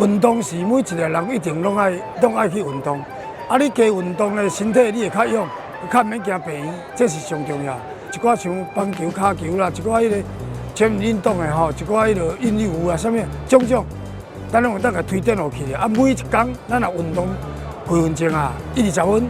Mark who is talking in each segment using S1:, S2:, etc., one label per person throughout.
S1: 運動是每一個人一定攏愛去運動。啊，你加運動咧，身體你會較勇，較免驚病院，這是上重要。一寡像棒球、跤球啦，一寡彼個全民運動的吼，一寡彼個韻律舞啊，啥物種種，咱攏會當共推展落去。啊，每一工咱若運動幾分鐘啊，一二十分，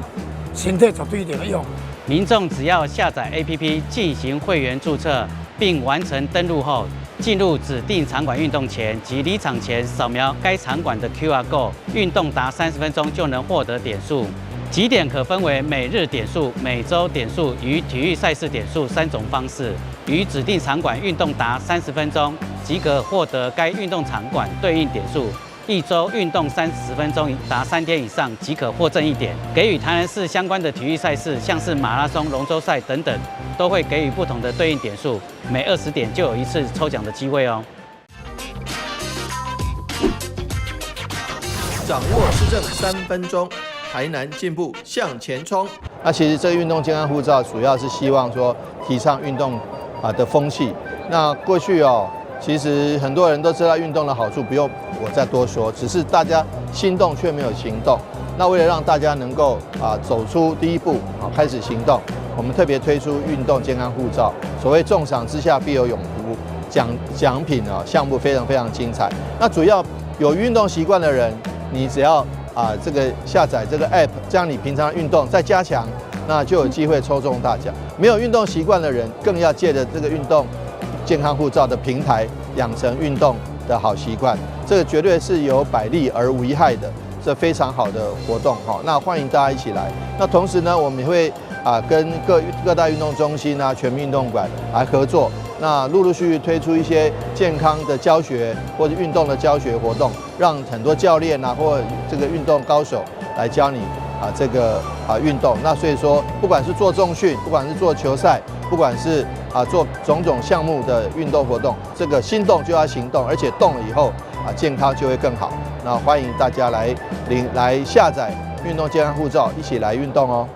S1: 身體絕對一定會勇。
S2: 民眾只要下載 APP 進行會員註冊，並完成登錄後，進入指定場館運動前及離場前，掃描該場館的 QR code，運動達30分鐘就能獲得點數。集點可分為每日點數、每週點數與體育賽事點數三種方式。於指定場館運動達三十分鐘，即可獲得該運動場館對應點數。一週運動30分鐘達3天以上，即可獲贈一點。給予台南市相關的體育賽事，像是馬拉松、龍舟賽等等，都會給予不同的對應點數，每20點就有一次抽獎的機會哦。
S3: 掌握市政3分鐘，台南進步向前衝。
S4: 那其實這個運動健康護照主要是希望說提倡運動啊的風氣。那過去哦，其實很多人都知道運動的好處，不用我再多說，只是大家心動卻沒有行動。那為了讓大家能夠啊走出第一步啊，開始行動，我們特別推出運動健康護照。所謂重賞之下必有勇夫，獎品啊項目非常非常精彩。那主要有運動習慣的人，你只要啊這個下載這個 app，將你平常運動再加強，那就有機會抽中大獎。沒有運動習慣的人，更要借著這個運動健康護照的平台，養成運動的好習慣，這個絕對是有百利而無一害的，這非常好的活動哈。那歡迎大家一起來。那同時呢，我們也會啊跟各大運動中心啊、全民運動館來合作，那陸陸續續推出一些健康的教學或者運動的教學活動，讓很多教練啊或這個運動高手來教你啊這個啊運動。那所以說，不管是做重訓，不管是做球賽，不管是啊做種種項目的運動活動，這個心動就要行動，而且動了以後啊健康就會更好。那歡迎大家來領來下載運動健康護照，一起來運動哦。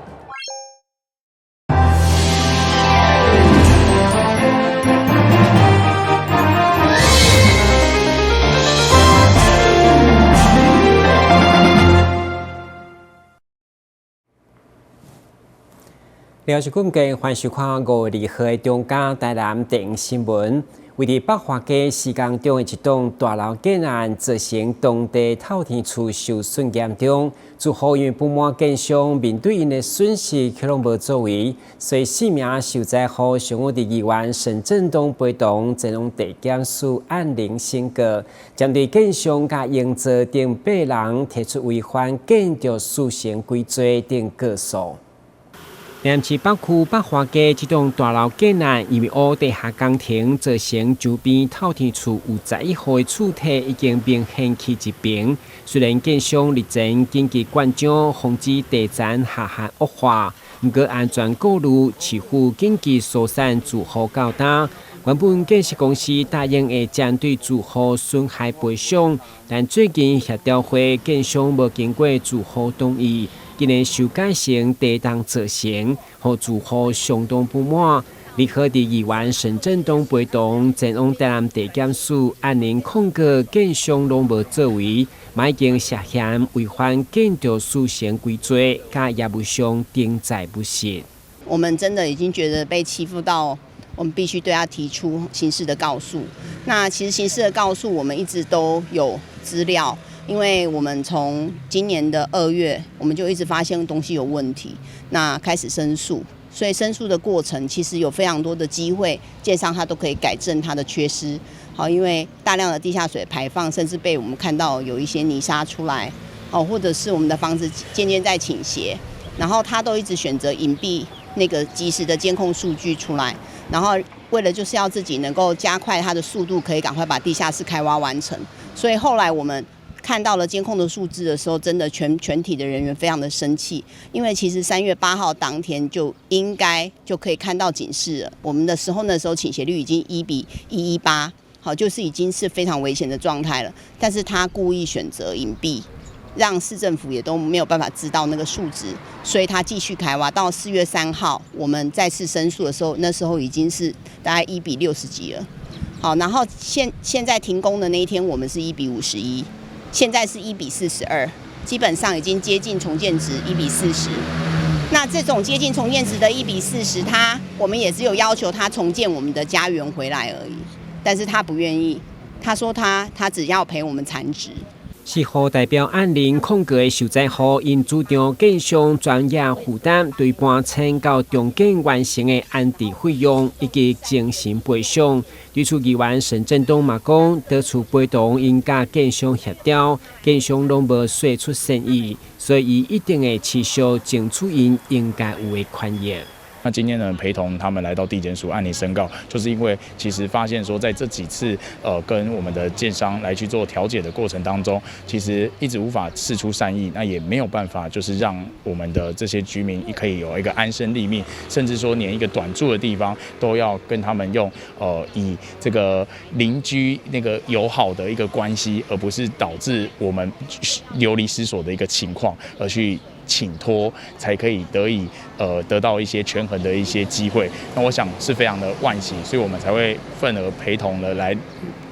S5: 了是今日歡迎收看5月2號的中嘉台南電視新聞。位佇北華街施工中的一棟大樓建案，造成當地透天厝受損嚴重。住戶因為不滿建商面對𪜶的損失，卻攏無作為，所以四名受災戶上午佇議員沈振東陪同前往地檢署按鈴申告，針對建商佮營造等八人提出違反建築事成規則等告訴。台南市北區北華街這棟大樓建案，因為烏地下工程造成周邊透天厝有11戶的厝體已經明顯起一爿。雖然建商日前緊急灌漿，防止地層下陷惡化，毋過安全顧慮，市府緊急疏散住戶到今。原本建設公司答應會針對住戶損害賠償，但最近協調會建商無經過住戶同意，竟然修改成地動造成，予住戶相當不滿。2號佇議員沈振東陪同前往台南地檢署按鈴控告建商攏無作為，嘛已經涉嫌違反建築事成規則，佮業務上定罪不實。
S6: 我們真的已經覺得被欺負到，我們必須對他提出刑事的告訴。那其實刑事的告訴，我們一直都有資料。因為我們從今年的2月，我們就一直發現東西有問題，那開始申訴，所以申訴的過程其實有非常多的機會，建商他都可以改正他的缺失。好，因為大量的地下水排放，甚至被我們看到有一些泥沙出來，好，或者是我們的房子漸漸在傾斜，然後他都一直選擇隱蔽那個即時的監控數據出來，然後為了就是要自己能夠加快他的速度，可以趕快把地下室開挖完成。所以後來我們看到了監控的數字的時候，真的全體的人員非常的生氣，因為其實3月8號當天就應該就可以看到警示了。我們的時候那時候傾斜率已經1比118，好，就是已經是非常危險的狀態了。但是他故意選擇隱蔽，讓市政府也都沒有辦法知道那個數值，所以他繼續開挖。到4月3號，我們再次申訴的時候，那時候已經是大概1比60幾了。好，然後現在停工的那一天，我們是1比51。現在是1比42，基本上已經接近重建值1比40。那這種接近重建值的1比40，他我們也只有要求他重建我們的家園回來而已，但是他不願意，他說他只要賠我們殘值。
S5: 四號代表按鈴控告的受災戶，𪜶主張建商專業負擔對搬遷到重建完成的安置費用以及精神賠償。對此議員沈振東嘛講，當初陪同𪜶佮建商協調，建商攏無釋出善意，所以伊一定會持續爭取𪜶應該有的權益。
S7: 那今天呢，陪同他們來到地檢署按鈴申告，就是因為其實發現說，在這幾次跟我們的建商來去做調解的過程當中，其實一直無法釋出善意，那也沒有辦法就是讓我們的這些居民可以有一個安身立命，甚至說連一個短住的地方都要跟他們用以這個鄰居那個友好的一個關係，而不是導致我們流離失所的一個情況而去請託，才可以得以得到一些權衡的一些機會。那我想是非常的惋惜，所以我們才會憤而陪同了來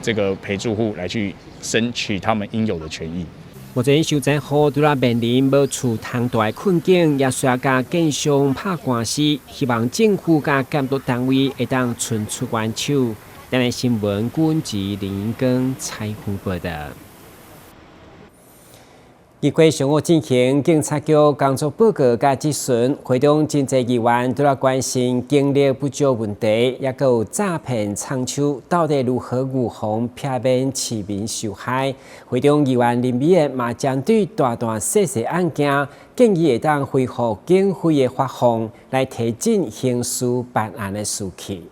S7: 這個陪住戶來去爭取他們應有的權益。
S5: 目前受災戶拄仔面臨無厝通蹛的困境，也需要佮建商拍官司，希望政府佮監督單位會當伸出援手。台南新聞軍吉林根採訪報道。議會上午進行警察局工作報告佮質詢，會中真濟議員都來關心警力不足問題，也閣有詐騙藏手，到底如何預防避免市民受害？會中議員林美燕嘛針對大大細細案件，建議會當恢復經費的發放，來提振刑事辦案的士氣。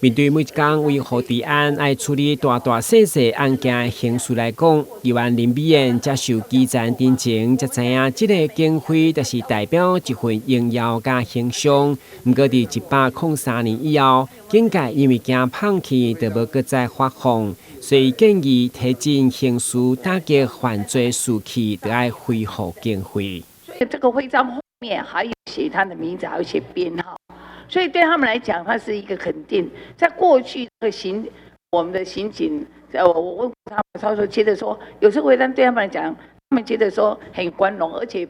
S5: 面對每一工維護治安愛處理大大細細案件的刑事來講，議員林美燕接受基層之前，才知影這个警徽就是代表一份榮耀佮形象。毋過佇103年以後，警界因為驚放棄，就無閣再發放，所以建議提振刑事打擊犯罪士氣，就愛恢復經費。
S8: 所以這個徽章後面還有寫他的名字，還有寫編號。所以對他們來講，它是一個肯定。在過去的刑，我們的刑警，我問他們，他說覺得說，有這個徽章對他們來講，他們覺得說很光榮，而且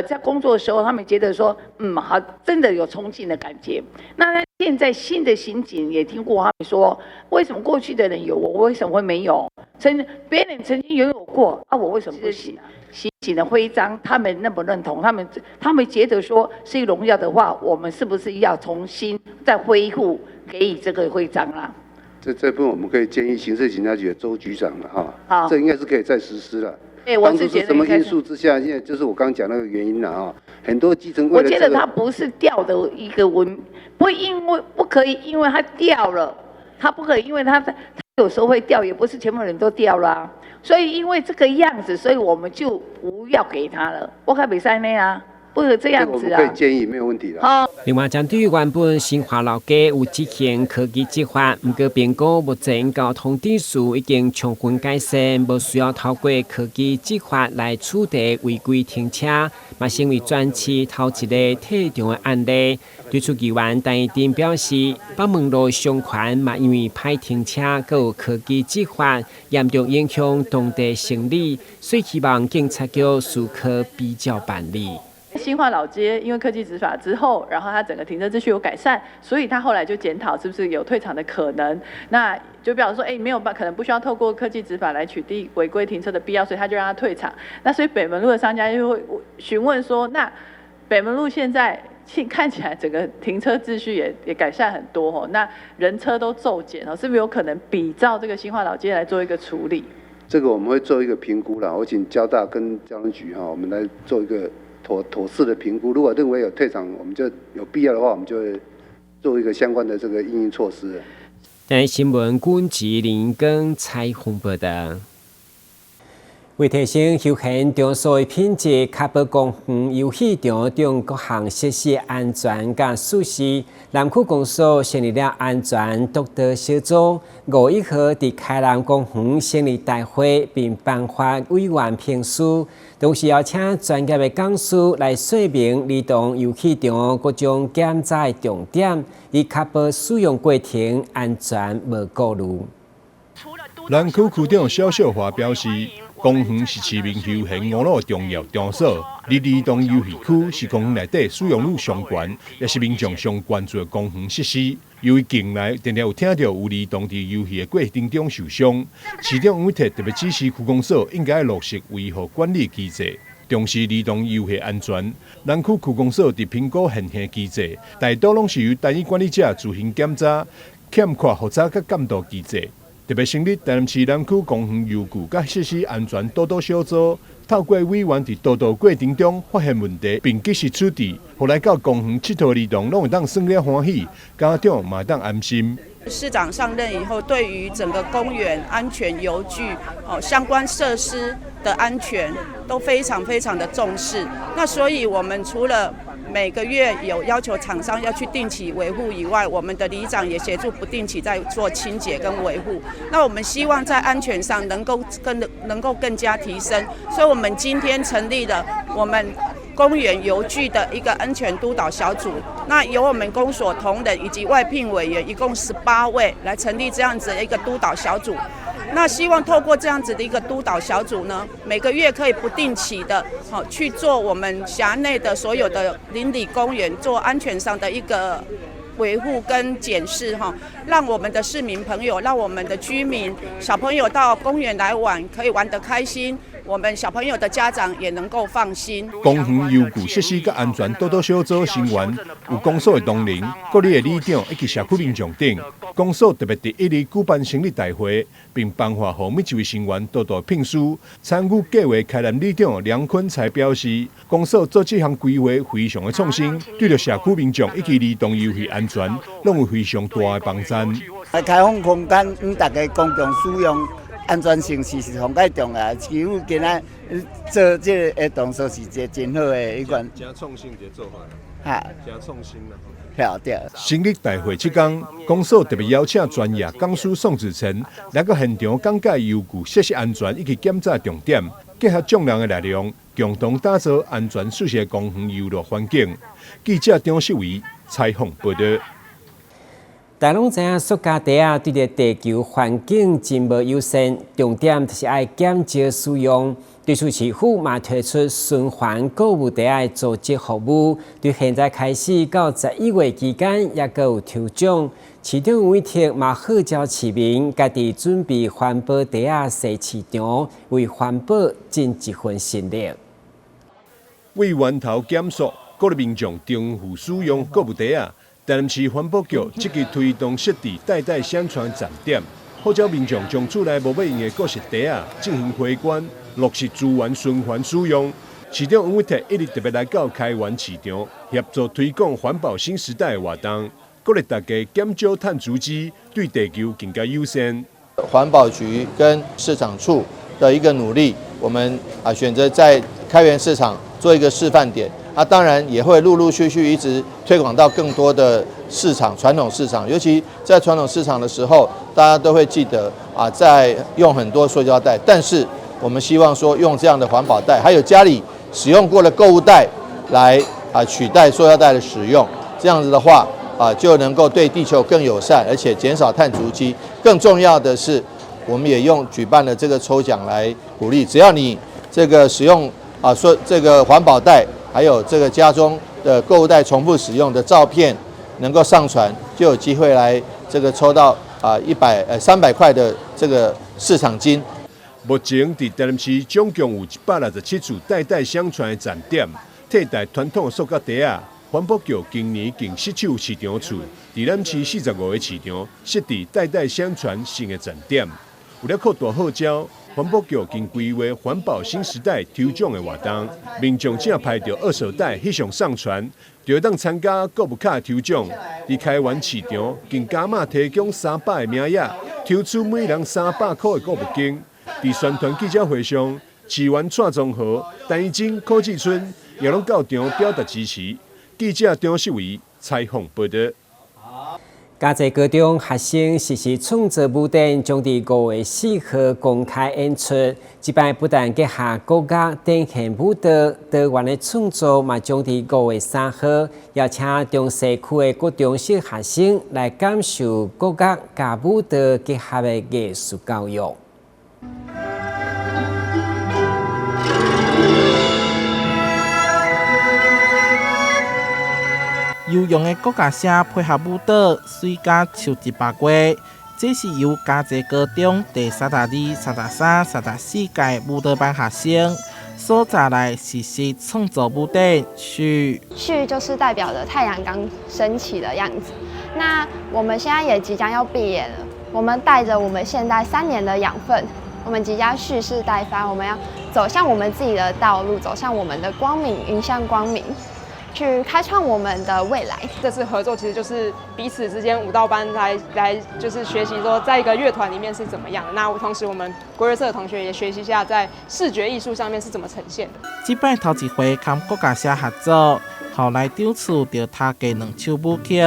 S8: 在工作的時候，他們覺得說，好，真的有衝勁的感覺。那現在新的刑警也聽過他們說，為什麼過去的人有，我為什麼會沒有？別人曾經擁有過，啊，我為什麼不行？刑警的徽章，他們認不認同？他們覺得說是榮耀的話，我們是不是要重新再恢復給予這個徽章啦？
S9: 這部分我們可以建議刑事警察局的周局長了哈。
S8: 好，
S9: 這應該是可以再實施了。
S8: 對，我是覺得
S9: 當初是什麼因素之下，現在就是我剛講那個原因了啊。很多基層
S8: 我覺得它不是掉的一個問，不因為不可以，因為它掉了，它不可以，因為它有時候會掉，也不是全部人都掉了啊。所以因為這個樣子，所以我們就不要給他了。我看袂使呢啊，不可這樣子啊。
S9: 我們可以建議，沒有問題的。
S8: 好。
S5: 另外，針對原本新華老街有執行科技執法，毋過評估目前交通秩序已經充分改善，無需要透過科技執法來處罰違規停車，嘛成為全市頭一个退場的案例。對此，議員陳怡貞表示，北門路商圈嘛因為歹停車，閣有科技執法，嚴重影響當地生理，所以希望警察局思考比照辦理。
S10: 新化老街因為科技執法之後，然後它整個停車秩序有改善，所以他後來就檢討是不是有退場的可能。那就表示說，沒有辦，可能不需要透過科技執法來取締違規停車的必要，所以他就讓他退場。那所以北門路的商家就會詢問說，那北門路現在看起來整個停車秩序也改善很多哦，那人車都驟減哦，是不是有可能比照這個新化老街來做一個處理？
S9: 這個我們會做一個評估啦，我請交大跟交通局哈，我們來做一個妥適的評估。如果認為有退場，我們就有必要的話，我們就會做一個相關的這個因應措施。
S5: 台新聞軍吉林根采訪報道。為提升休閒場所的品質，確保公園、遊戲場等各項設施安全佮舒適，南區公所成立了安全督導小組。5月1號佇開南公園成立大會，並頒發委員聘書，同時邀請專業的講師來說明兒童遊戲場各種檢查的重點，以確保使用過程安全無顧慮。
S11: 南區區長蕭秀華表示，公園是市民休閒娛樂的重要場所，而兒童遊戲區是公園內底使用率上懸，也是民眾上關注的公園設施。由於近來定定有聽著有兒童佇遊戲的過程中受傷，市長黃偉哲特別指示區公所應該落實維護管理機制，重視兒童遊戲安全。南區區公所佇評估現行機制，大多攏是由單一管理者自行檢查，欠缺複雜佮監督機制。特別成立台南市南區公園遊具佮設施安全督導小組，透過委員佇督導過程中發現問題，並及時處置，予來到公園𨑨迌兒童攏會當耍了歡喜，家長嘛會當安心。
S12: 市長上任以後，對於整個公園安全遊具哦相關設施的安全都非常非常的重視。那所以我們除了每個月有要求廠商要去定期維護以外，我們的里長也協助不定期在做清潔跟維護。那我們希望在安全上能夠更加提升，所以我們今天成立了我們公園遊具的一個安全督導小組，那由我們公所同仁以及外聘委員一共18位來成立這樣子一個督導小組。那希望透過這樣子的一個督導小組呢，每個月可以不定期的，好去做我們轄內的所有的鄰里公園做安全上的一個維護跟檢視哈，讓我們的市民朋友，讓我們的居民小朋友到公園來玩，可以玩得開心。我們小朋友的家長也能夠放心。
S11: 公園遊具設施佮安全督導小組成員有公所的同仁、各里的里長以及社區民眾等。公所特別佇一日舉辦成立大會，並頒發予每一位成員督導聘書。參與計劃開南里長梁坤才表示，公所做這項規劃非常的創新，對著社區民眾以及兒童遊戲安全，攏有非常大的幫助。
S13: 開放空間，予大家公共使用。安全性是上蓋重要，市府今仔做這個動作是一個真好的一款。
S11: 真創新一個做法。
S13: 哈，
S11: 真創新啦。
S13: 對。
S11: 成立大會期間，公所特別邀請專業講師宋子成來到現場講解遊具設施安全以及檢查重點，結合眾人的力量，共同打造安全舒適的公園遊樂環境。記者張世偉採訪報導。
S5: 大家攏知影，塑膠袋仔對著地球環境真無友善，重點就是愛減少使用。對此，市府嘛推出循環購物袋仔的組織服務，對現在開始到11月期間，猶閣有抽獎。市長委託嘛號召市民家己準備環保袋仔，踅市場，為環保盡一份心力。
S11: 為源頭減塑，鼓勵民眾重複使用購物袋仔。台南市環保局積極推動設置袋袋相傳站點，號召民眾將厝內無欲用的過時袋仔進行回捐，落實資源循環使用。市長黃偉哲一日特別來到開元市場，協助推廣環保新時代的活動，鼓勵大家減少碳足跡，對地球更加友善。
S4: 環保局跟市場處的一個努力，我們啊選擇在開元市場做一個示範點。啊，當然也會陸陸續續一直推廣到更多的市場，傳統市場，尤其在傳統市場的時候，大家都會記得啊，在用很多塑膠袋，但是我們希望說用這樣的環保袋，還有家裡使用過的購物袋來啊取代塑膠袋的使用，這樣子的話啊，就能夠對地球更友善，而且減少碳足跡。更重要的是，我們也用舉辦了這個抽獎來鼓勵，只要你這個使用啊說這個環保袋，還有這個家中的購物袋重複使用的照片能夠上傳，就有機會來這個抽到啊100呃300塊的這個市場金。
S11: 目前佇台南市總共有167處代代相傳的站點，替代傳統塑膠袋仔。環保局今年共失守市場處，佇南市45個市場設置代代相傳新的站點。為了擴大號召，環保局經規劃環保新時代抽獎的活動，民眾只要拍著二手袋翕相上傳，就會當參加購物卡抽獎。佇開元市場，共加碼提供300個名額，抽取每人300塊的購物金。佇宣傳記者會上，市員蔡宗和、陳怡貞科技村也攏到場表達支持。記者張世偉採訪報導。
S5: 嘉濟高中學生實習創作舞展將佇5月4號公開演出。這擺不但結合國樂展現舞蹈，多元的創作嘛將佇5月3號邀請中西區的國中小學生來感受國樂佮舞蹈結合的藝術教育。
S14: 悠揚的國樂聲配合舞蹈，水甲秋一百月。這是由嘉濟高中第32、33、34屆舞蹈班學生所帶來實習創作舞展旭。
S15: 旭就是代表着太陽剛升起的樣子。那我們現在也即將要畢業了，我們帶着我們現在3年的養分，我們即將蓄勢待發，我們要走向我們自己的道路，走向我們的光明，迎向光明，去開創我們的未來。
S16: 這次合作其實就是彼此之間舞蹈班來就是學習說，在一個樂團裡面是怎麼樣的。那同時我們國樂社的同學也學習一下在視覺藝術上面是怎麼呈現的。
S14: 這擺頭一回和國樂社合作，後來場次就彈過兩首舞曲。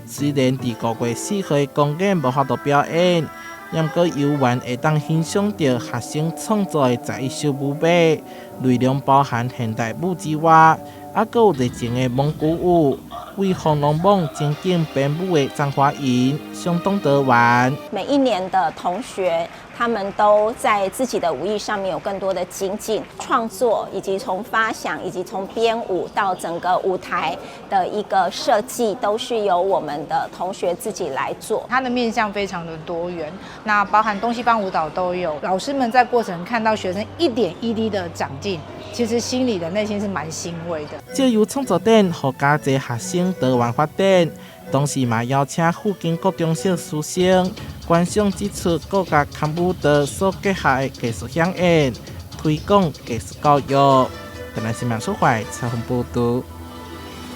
S14: 雖然佇5月4號的公演無法度表演，毋過遊園會當欣賞著學生創作的11首舞碼，內容包含現代舞之外，猶閣有熱情的蒙古舞，為《紅樓夢》情景編舞的張華瑩相當多元。
S17: 每一年的同學，他們都在自己的舞藝上面有更多的精進創作，以及從發想，以及從編舞到整個舞台的一個設計，都是由我們的同學自己來做。
S18: 它的面向非常的多元，那包含東西方舞蹈都有。老師們在過程看到學生一點一滴的長進，其實心裡的內心是蠻欣慰的。
S14: 藉由創作展，予嘉濟學生多元發展，同時嘛邀請附近國中小師生觀賞這齣國樂和舞蹈所結合的藝術饗宴，推廣藝術教育。台南新聞蘇懷採訪報導。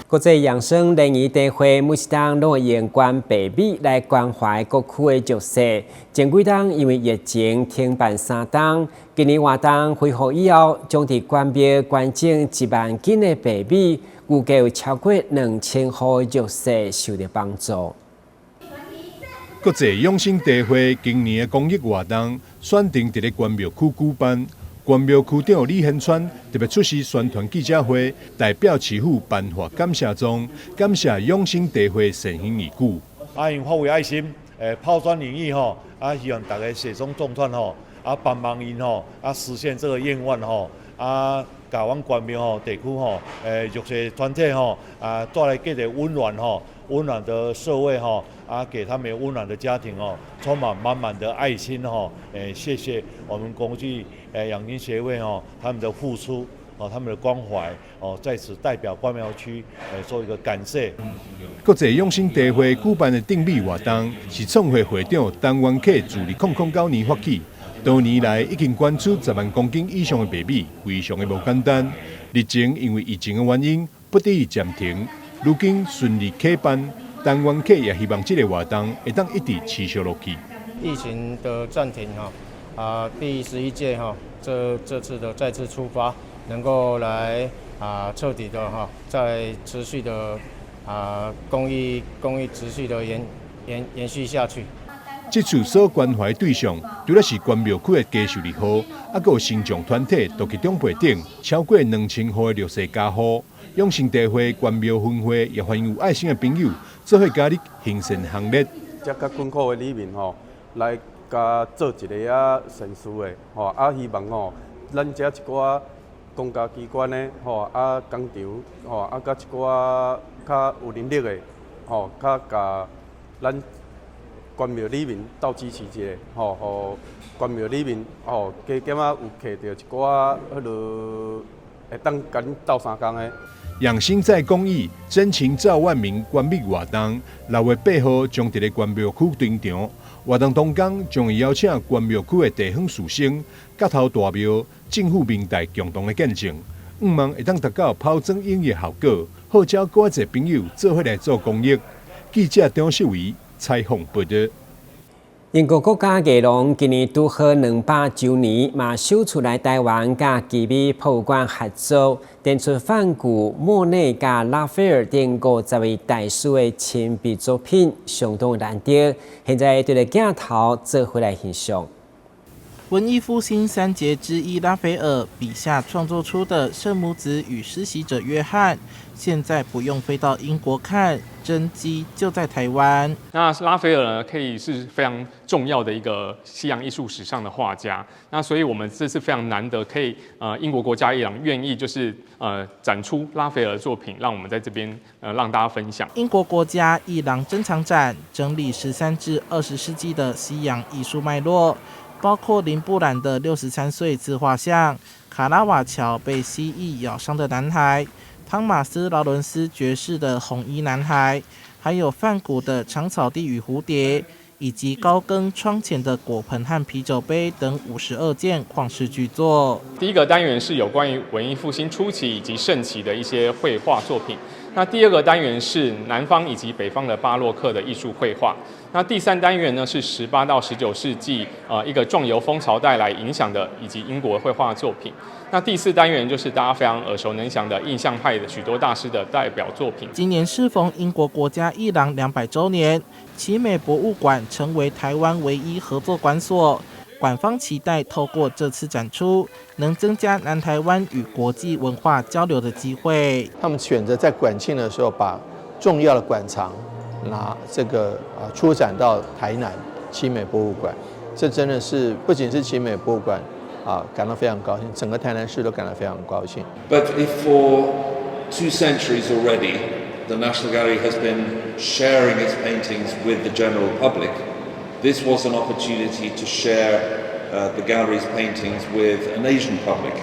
S5: 國際養生聯誼大會每一冬攏會用捐白米來關懷各區的弱勢。前幾冬因為疫情停辦3冬，今年活動恢復以後，將佇關廟捐贈1萬斤的白米，預計有超過2000戶弱勢受著幫助。
S11: 國際養生大會今年的公益活動選定佇咧關廟區舉辦。關廟區長李賢川特別出席宣傳記者會，代表市府頒發感謝狀，感謝養生大會善行義舉。
S19: 啊，𪜶發揮愛心，拋磚引玉吼，啊，希望大家雪中送炭吼，啊，幫忙𪜶吼，啊，實現這個願望吼，啊，共阮關廟吼地區吼，弱勢團體吼，啊，帶來更加溫暖吼，溫暖的社會吼，啊，給他們溫暖的家庭哦，充滿滿滿的愛心吼，謝謝我們國際養生協會吼，他們的付出哦，他們的關懷哦，在此代表關廟區做一個感謝。
S11: 國際養生大會舉辦的贈米活動，是創會會長陳元克自2009年發起，多年來已經捐出10萬公斤以上的白米，非常的無簡單。日前因為疫情的原因，不得已暫停，如今順利啟辦，陳元克也希望這個活動會當一直持續落去。
S20: 疫情的暫停哈，啊，第11屆哈，這次的再次出發，能夠來啊徹底的哈，再持續的啊公益持續的延續下去。
S11: 這次所關懷對象，除了是關廟區的低收入戶，猶閣有身障團體、獨居長輩等，超過2000戶的弱勢家戶。養生大會關廟分會也歡迎有愛心的朋友做伙加入行善行列。
S21: 這較困苦的里民吼，來共做一个仔善事的吼，啊希望吼，咱遮一寡公家機關的吼，啊工廠吼，啊佮一寡較有能力的吼，較共咱關廟里面鬥支持一下，吼，予關廟裡面吼，加減仔有摕著一寡彼落會當共恁鬥相共的。
S11: 養生在公益，真情照萬民捐米活動，6月8號將佇咧關廟區登場。活動當天將會邀請關廟區的地方士紳、角頭大廟、政府民代共同的見證，向望會當達到拋磚引玉的效果，號召閣較濟朋友做伙來做公益。記者張秀維採訪報導。
S5: 英國國家藝廊今年拄好200週年，嘛首次來台灣佮奇美博物館合作，展出梵谷、莫內佮拉斐爾等50位大師的親筆作品，相當難得。現在對著鏡頭做伙來欣賞。
S14: 文艺复兴三杰之一拉斐尔笔下创作出的圣母子与施洗者约翰，现在不用飞到英国看，真迹就在台湾。
S1: 那拉斐尔呢，可以是非常重要的一个西洋艺术史上的画家。那所以我们这次非常难得，可以英国国家艺廊愿意就是展出拉斐尔的作品，让我们在这边让大家分享。
S14: 英国国家艺廊珍藏展整理13至20世纪的西洋艺术脉络。包括林布兰的63岁自画像、卡拉瓦乔被蜥蜴咬伤的男孩、汤马斯劳伦斯爵士的红衣男孩，还有梵谷的长草地与蝴蝶，以及高更窗前的果盆和啤酒杯等52件旷世巨作。
S1: 第一个单元是有关于文艺复兴初期以及盛期的一些绘画作品。那第二个单元是南方以及北方的巴洛克的艺术绘画。那第三单元呢是18到19世纪一个壮游风潮带来影响的以及英国绘画作品。那第四单元就是大家非常耳熟能详的印象派的许多大师的代表作品。
S14: 今年适逢英国国家艺廊200周年，奇美博物馆成为台湾唯一合作馆所。馆方期待透过这次展出，能增加南台湾与国际文化交流的机会。
S4: 他们选择在馆庆的时候，把重要的馆藏拿这个出展到台南奇美博物馆，这真的是不仅是奇美博物馆啊感到非常高兴，整个台南市都感到非常高兴。
S22: But if for two centuries already, the National Gallery has been sharing its paintings with the general public. This was an opportunity to share the gallery's paintings with an Asian public,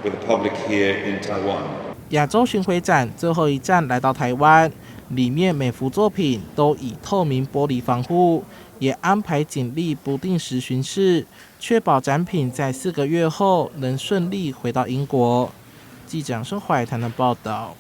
S22: with the public here in Taiwan.
S14: 亚洲巡回展最后一站来到台湾，里面每幅作品都以透明玻璃防护，也安排警力不定时巡视，确保展品在4个月后能顺利回到英国。记者孙怀谈的报道。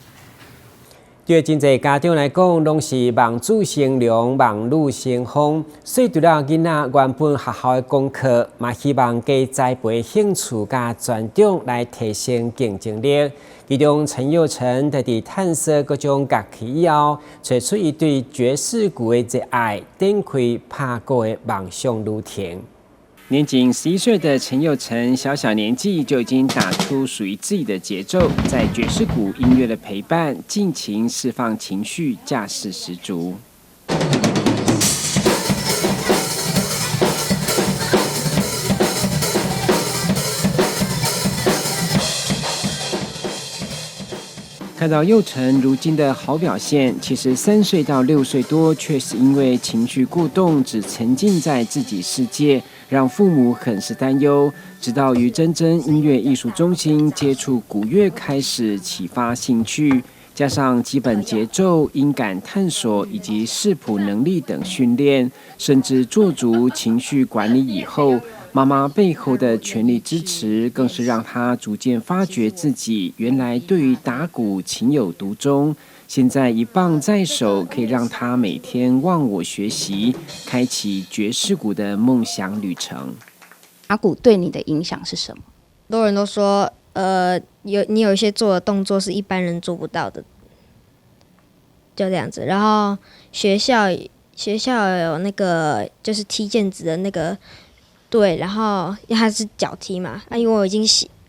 S5: 对真济家长来讲，拢是望子成龙、望女成凤。所以，除了囡仔原本学校的功课，嘛希望加栽培兴趣佮专长来提升竞争力。其中，陈佑成在伫探索各种乐器以后，揣出伊对爵士鼓的热爱，展开拍鼓的梦想旅程。年仅11岁的陈佑成，小小年纪就已经打出属于自己的节奏，在爵士鼓音乐的陪伴，尽情释放情绪，架势十足。看到佑成如今的好表现，其实3岁到6岁多，却是因为情绪过动，只沉浸在自己世界，让父母很是担忧。直到于真真音乐艺术中心接触鼓乐，开始启发兴趣，加上基本节奏、音感探索以及视谱能力等训练，甚至做足情绪管理以后，妈妈背后的全力支持，更是让他逐渐发觉自己原来对于打鼓情有独钟。现在一棒在手，可以让他每天忘我学习，开启爵士鼓的梦想旅程。
S23: 打鼓对你的影响是什么？
S24: 很多人都说，你有一些做的动作是一般人做不到的，就这样子。然后学校有那个就是踢毽子的那个队，然后因为他是脚踢嘛，啊，因为我已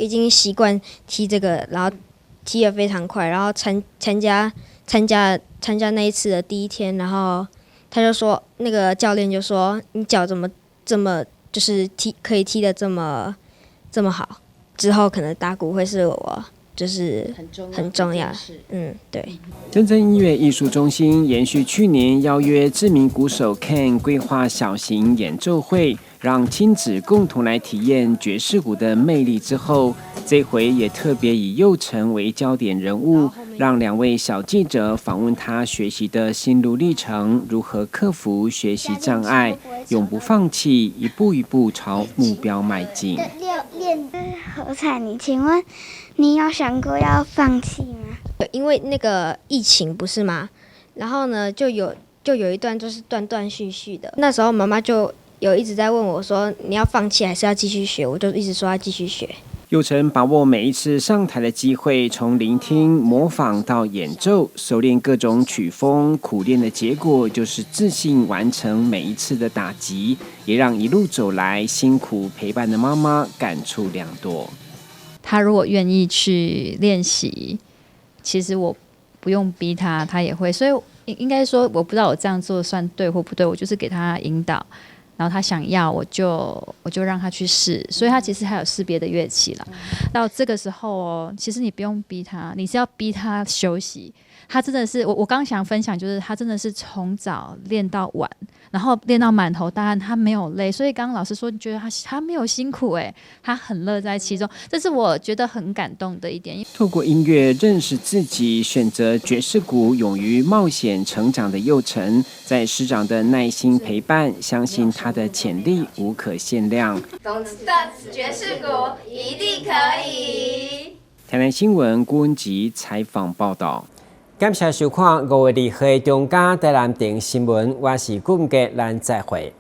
S24: 经习惯踢这个，然后踢得非常快，然后参加那一次的第一天，然后他就说那个教练就说你脚怎么这么就是踢可以踢得这么这么好，之后可能打鼓会是我就是很重要，嗯，对。
S5: 真正音乐艺术中心延续去年邀约知名鼓手 Ken 规划小型演奏会，让亲子共同来体验爵士鼓的魅力之后，这回也特别以佑成为焦点人物，让两位小记者访问他学习的心路历程，如何克服学习障碍，永不放弃，一步一步朝目标迈进。
S25: 练何彩妮，请问你有想过要放弃吗？
S24: 因为那个疫情不是吗？然后呢，就有一段就是断断续续的。那时候妈妈就有一直在问我说：“你要放弃还是要继续学？”我就一直说要继续学。
S5: 祐誠把握每一次上台的機會，從聆聽、模仿到演奏，熟練各種曲風，苦練的結果就是自信完成每一次的打擊，也讓一路走來辛苦陪伴的媽媽感觸良多。
S2: 他如果願意去練習，其實我不用逼他，他也會。所以應該說，我不知道我這樣做算對或不對，我就是給他引導。然後他想要，我就讓他去試，所以他其實還有試別的樂器啦。到這個時候哦，其實你不用逼他，你是要逼他休息。他真的是我剛想分享，就是他真的是從早練到晚，然後練到滿頭大汗，他沒有累。所以剛剛老師說，你覺得他沒有辛苦誒，他很樂在其中，這是我覺得很感動的一點。
S5: 透過音樂認識自己，選擇爵士鼓，勇於冒險成長的祐誠，在師長的耐心陪伴，相信他的潛力無可限量。
S3: 懂得爵士鼓一定可以。
S5: 台南新聞郭文吉採訪報道。感謝收看5月2號中嘉台南電新聞，我是顧文傑，咱再會。